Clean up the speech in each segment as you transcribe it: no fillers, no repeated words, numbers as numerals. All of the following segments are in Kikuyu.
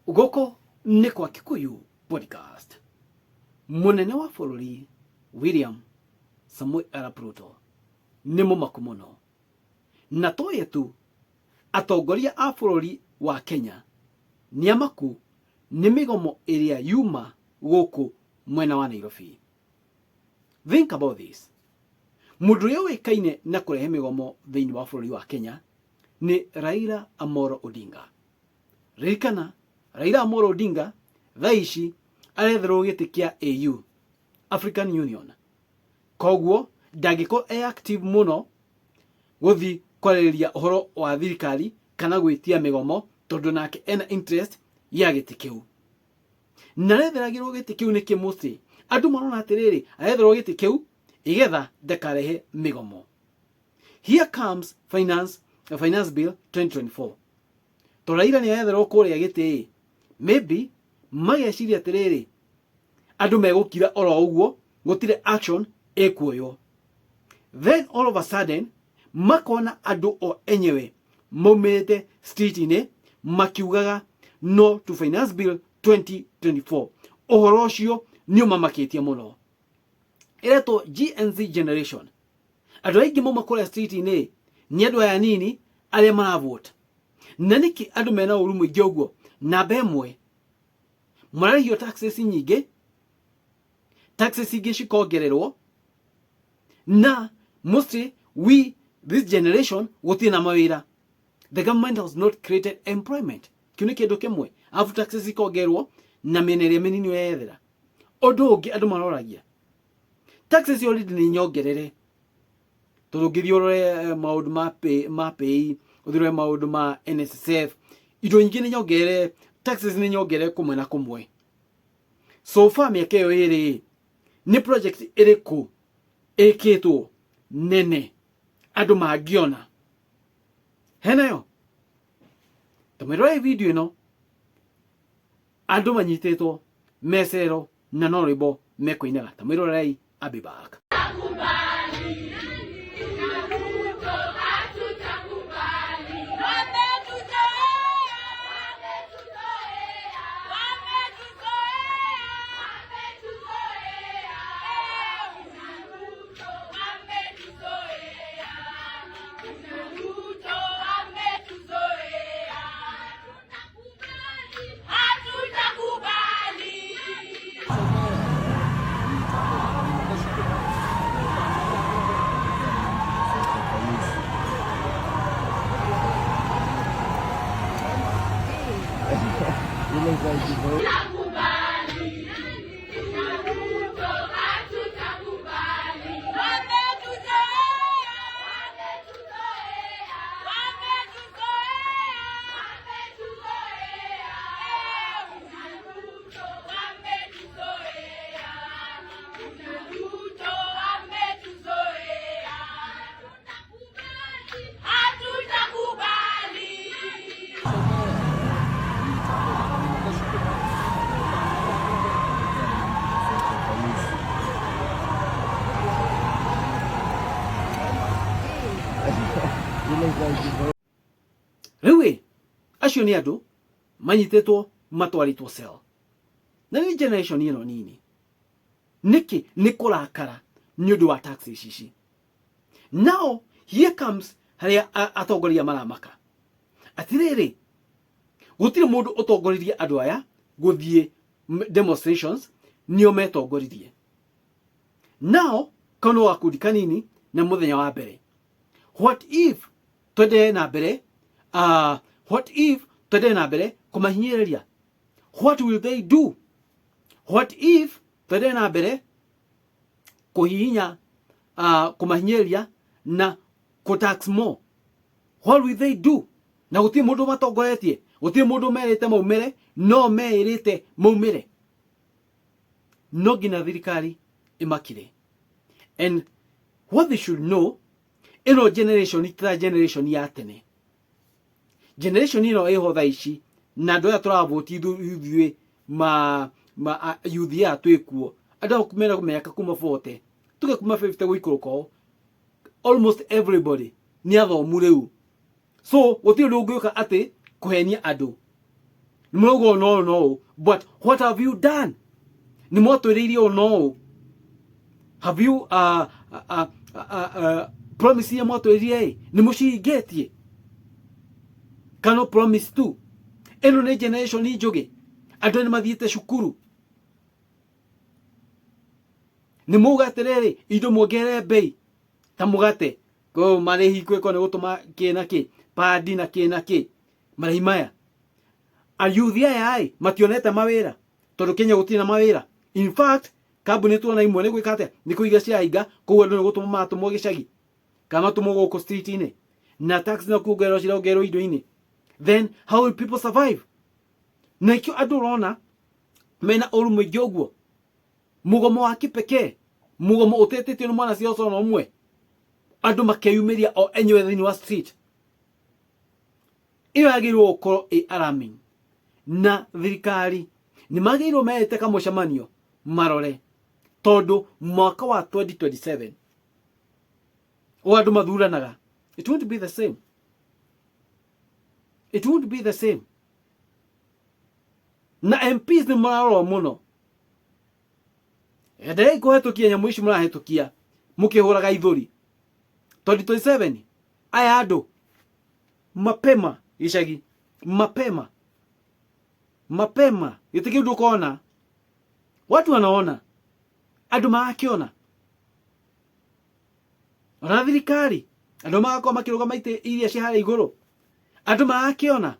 Gũkũ nĩ kwa Kikuyu Podcast. Mũnene wa bũrũri William Samoei Arap Ruto nĩ mũmaku mũno. Na toye tu, atongoria a bũrũri wa Kenya nĩ amaku nĩ mĩgomo ĩrĩa yuma gũkũ mwena wa Nairobi. Think about this. Mũndũ ũrĩa ũĩkaine na kũrehe mĩgomo thĩinĩ wa bũrũri wa Kenya nĩ Raila Amolo Odinga. Ririkana, Raila Amolo Odinga thaa ici aretherwo gĩtĩ kĩa AU, African Union. Koguo ndangĩkorwo e active mũno gũthi kwarĩrĩria ũhoro wa thirikari kana gwĩtia mĩgomo tondũ nake ena interest ya gĩtĩ kĩu. Na aretheragĩrwo gĩtĩ kĩu nĩkĩ mũciĩ? Andũ marona atĩrĩrĩ, aretherwo gĩtĩ kĩu igetha ndakarehe mĩgomo. Here comes finance bill 2024. To Raila nĩ aretherwo kũrĩa gĩtĩ maybe mageciria atĩrĩrĩ, andũ megũkira oro ũguo, gũtirĩ action ĩkuoywo. Then all of a sudden makona andũ o enyewe maumĩrĩte street-inĩ makiugaga no to finance bill 2024. Ũhoro ũcio nĩ ũmamakĩtie mũno. Ĩretwo Gen Z generation. Andũ aingĩ mauma kũrĩa street-inĩ nĩ andũ aya anini arĩa maravote. Na nĩkĩ andũ mena ũru mũingĩ ũguo? Namba ĩmwe, mararĩhio taxes nyingĩ, taxes ingĩ cikongererwo, na mostly we this generation gũtirĩ na mawĩra. The government has not created employment. Kĩu nĩ kĩndũ kĩmwe. Alafu taxes ikongererwo na mĩena ĩrĩa mĩnini ũreyethera. Ũndũ ũngĩ andũ maroragia, taxes already nĩ nyongerere, tondũ ũngĩthiĩ ũrore maũndũ ma pay, ma pay, ũthiĩ ũrore maũndũ ma NSSF, indo nyingĩ nĩ nyongerere, taxes nĩ nyongerere kũmwe na kũmwe. So far mĩaka ĩyo ĩrĩ, nĩ project ĩrĩkũ ĩkĩtwo nene andũ mangĩona? Henayo? Tũmĩrore video ĩno, andũ manyitĩtwo mecero na no rwĩmbo mekũinaga. Tamwĩrorerei, I'll be back. Rĩu ĩ, acio nĩ andũ manyitĩtwo matwarĩtwo cell, na nĩ generation ĩno nini. Nĩkĩ? Nĩ kũrakara nĩ ũndũ wa taxes ici. Now here comes harĩa atongoria maramaka atĩrĩrĩ, gũtirĩ mũndũ ũtongoririe andũ aya gũthiĩ demonstrations, nĩo metongoririe. Now kau no gakundi kanini na mũthenya wa mbere. What if twenderee na mbere, what if twenderee na mbere kũmahinyĩrĩria? What will they do? What if twenderee na mbere kũhihinya, kũmahinyĩrĩria na kũtax more? What will they do? Na gũtirĩ mũndũ matongoretie, gũtirĩ mũndũ merĩte maumĩre, no meĩrĩte maumĩre. No nginya thirikari ĩmakire. And what they should know, ĩno generation ti ta generation ya tene. Generation ĩno ĩho thaa ici, na andũ aya tũravoti ithuĩ ma youth aya twĩkuo, andũ aya mena mĩaka kuma 40 tuge kuma 50 gũikũrũka ũũ, almost everybody nĩ athomu rĩu. So gũtirĩ ũndũ ũngĩũka atĩ kũhenia andũ. Nĩ mũrauga ũũ na ũũ na ũũ, but what have you done? Nĩ mwatwĩrĩire ũũ na ũũ. Have you promise iria mwatwĩrire ĩ nĩ mũcihingĩtie kana promise tu? Ĩno nĩ generation njũgĩ, andũ nĩ mathiĩte cukuru. Nĩ mauga atĩrĩrĩ, indo muongerere mbei ta mũgate ko marĩhi kwĩko nĩ gũtũma kĩ na kĩ padi na kĩ na kĩ marĩhi maya. Ayuthi aya ĩ mationete mawĩra tondũ Kenya gũtirĩ na mawĩra. In fact, kambuni tuona imwe nĩ gwĩka atĩa, nĩ kũiga ciahinga, koguo andũ nĩ gũtũmwo maratũmwo gĩcagi kana matũmwo gũkũ street-inĩ, na tax no kuongererwo cirongererwo indo-inĩ. Then how will people survive? Na ikĩo andũ ũrona mena ũru mũingĩ ũguo, mũgomo wa kipekee, mũgomo ũtetĩtio nĩ mwana cia ũcoro ũmwe, andũ makeyumĩria o enyewe thĩinĩ wa street. Ĩyo yagĩrĩirwo gũkorwo ĩ alarming, na thirikari nĩ magĩrĩirwo meete kamũcemanio marore, tondũ mwaka wa 2027 o andũ mathuranaga, it won't be the same, it won't be the same. Na MPs nĩ mararorwo mũno. Enderei kũhetũkia nyamũ ici mũrahetũkia mũkĩhũraga ithũri. 2027 aya andũ mapema gĩcagi, mapema mapema, gĩtĩ kĩu ndũkona, watu wanaona, andũ marakĩona, ona thirikari andũ magakorwo makĩrũgama itĩ iria ciĩ harĩa igũrũ, andũ marakĩona.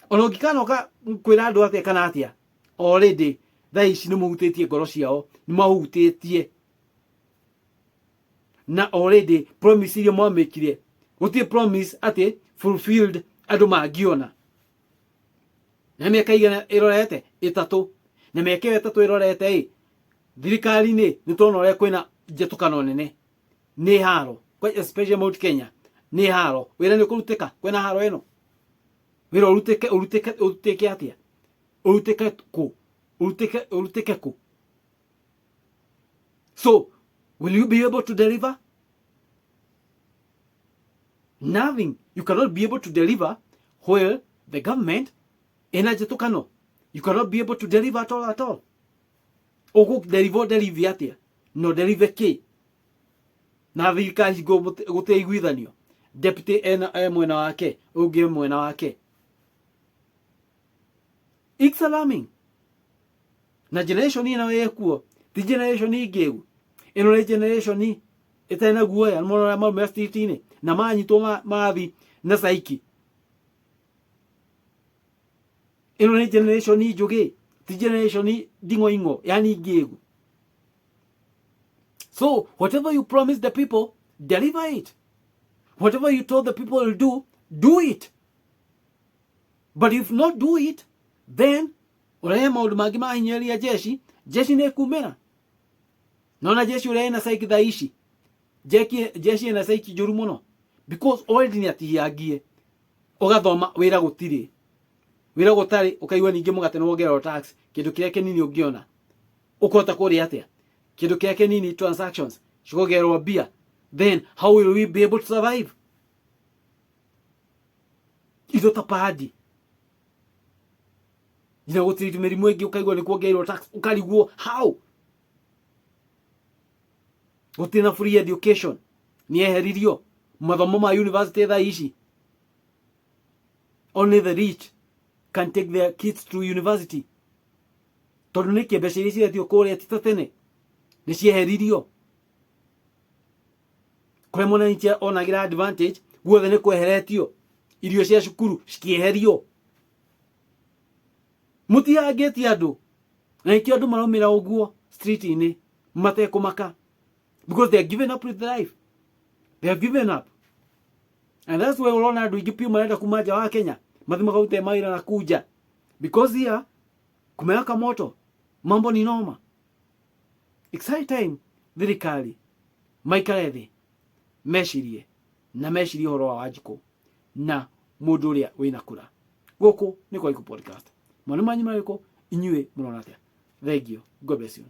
Ona ũngĩkanoka kwĩra andũ atĩa kana atĩa, already thaa ici nĩ mũhutĩtie ngoro ciao, nĩ mahutĩtie, na already promise iria mwamĩkire gũtirĩ promise atĩ fulfilled andũ mangĩona. Na mĩaka igana ĩrorete ĩtatũ, na mĩaka ĩyo ĩtatũ ĩrorete ĩ thirikari-inĩ nĩ tuona ũrĩa kwĩna njatũkano nene, nĩ haro, especially Mount Kenya nĩ haro. Wĩra nĩ ũkũrutĩka, kwĩna haro ĩno, wĩra ũrutĩke, ũrutĩke, ũrutĩke atĩa? Ũrutĩke kũ? Ũrutĩke, ũrutĩke kũ? So will you be able to deliver? Nothing. You cannot be able to deliver while the government ĩna njĩtũkano. You cannot be able to deliver at all, at all. Ũgũ deliver, deliver atĩa? No deliver kĩ? Na thirikari gũtirĩ iguithanio, deputy ena e mwena wake, ũngĩ e mwena wake. It's alarming. Na generation ĩno ĩkuo ti generation ingĩgu, ĩno nĩ generation ĩtarĩ na guoya. Nĩ mona ũrĩa maumĩra street-inĩ na manyitwo mathi na saiki. Ĩno nĩ generation njũgĩ, ti generation nding'oing'o, yani ngĩgu. So whatever you promise the people, deliver it. Whatever you told the people will do, do it. But if not do it, then ũrehe maũndũ mangĩ mahinyĩrĩria jeshi, jeshi nĩ ĩkumĩra. Nona jeshi ũrĩa ĩna saiki thaa ici, jeshi ĩna saiki njũru mũno, because already nĩ atihiangie, ũgathoma wĩra gũtirĩ, wĩra gũtarĩ, ũkaigua ningĩ mũgate nĩ wongererwo tax, kĩndũ kĩrĩa kĩnini ũngĩona ũkũhota kũrĩa atĩa? Kĩndũ kĩrĩa kĩnini, transactions cikongererwo mbia, then how will we be able to survive? Indo ta padi nginya gũtirĩ mĩrimũ ĩngĩ, ũkaigua nĩ kuongereirwo tax, ũkarigwo how. Gũtirĩ na free education, nĩ eheririo mathomo ma university. Thaa ici only the rich can take their kids to university. Tondũ nĩkĩ? Mbeca iria ciretio kũrĩa ti ta tene, nĩ cieheririo. Kũrĩa mwananchi onagĩra advantage guothe nĩ kweheretio, irio cia cukuru cikĩeherio. Mũtihangĩtie andũ, na nĩkĩo andũ maraumĩra ũguo street-inĩ matekũmaka, because they are given up with life, they have given up. And that's why ũrona andũ aingĩ piũ marenda kuma nja wa Kenya, mathi makarute mawĩra na kunja, because here kumewaka moto, mambo ni noma. It's high time thirikari maikare thĩ mecirie, na mecirie ũhoro wa Wanjikũ na mũndũ ũrĩa wĩna kura. Gũkũ nĩ kwa Gĩkũ Podcast. Mawoni manyu marĩkũ? Inyuĩ mũrona atĩa? Thank you. God bless you.